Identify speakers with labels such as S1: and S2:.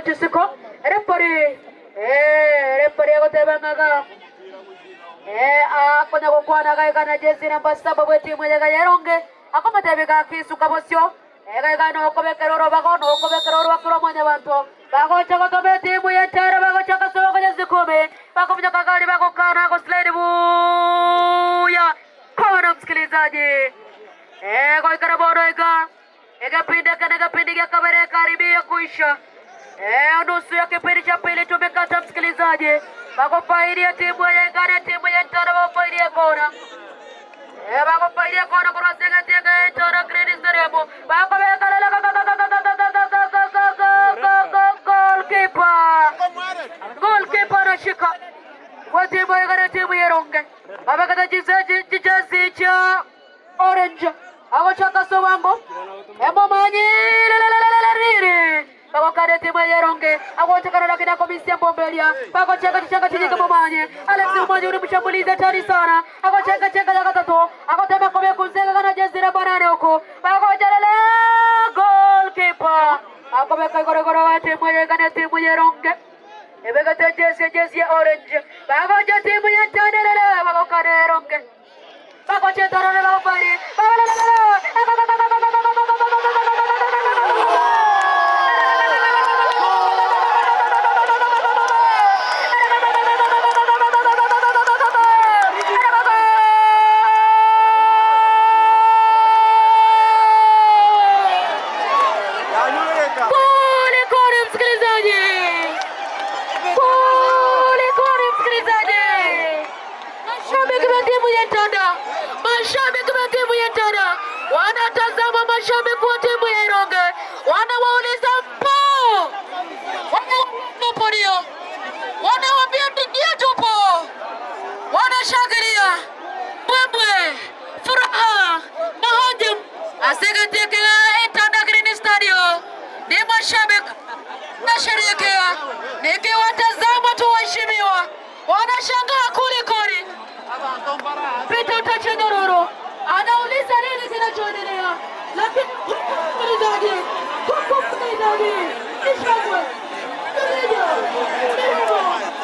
S1: Chisiko referee referee agotebang'aga akonya gokwana gaigana jezi namba 7 bwe timu ya Eronge akomotebika kisuka bosio gaigana okobekera orobago nokobekera orwakirwa mwanyabanto bagocha gotoma timu ya Ntare bagocha kasogo jezi 10 bakomunya kagari bagokana goslide buya kona msikilizaji goikara bono iga egapindi kana gapindi gya kabere karibia kuisha. Nusu ya kipindi cha pili tumekata msikilizaji. Bakofaidia timu ya Uganda, timu ya Ntare bakofaidia kona. Bakofaidia kona kwa senga timu ya Ntare Green Stadium. Bakobeka goalkeeper. Goalkeeper anashika. Kwa timu ya Uganda, timu ya Ronge. Babakata jezi cha orange. Agochaka sobango. Emo manyi riri. Bakokare timu ya Eronge agochakana lakini akomisia mbombelia bagocheka chichenga chinyinga momanye Alex Umanyi ni mshambulizi hatari sana agocheka chenga ya gatatu agotema kombe kunzenga kana jezi la banane huko bagojalele goalkeeper akobeka igorogoro wa timu ya kana timu ya Eronge ebegate jezi ya orange bagoja timu ya Tanelele bagokare Eronge bagocheta role bagofari Mashabiki wa timu ya Ntare wanatazama mashabiki wa timu ya Eronge wanawauliza mpo, wanapo ndio wanawaambia ndio tupo, wanashangilia mbwembwe, furaha mahoja asigatikila Ntare Green Stadium ni mashabiki nasherehekea, nikiwatazama tu waheshimiwa wanashangaa kulikoni. Peter Tachenyororo anauliza nini kinachoendelea, lakini msikilizaji, msikilizaji ni shangwe.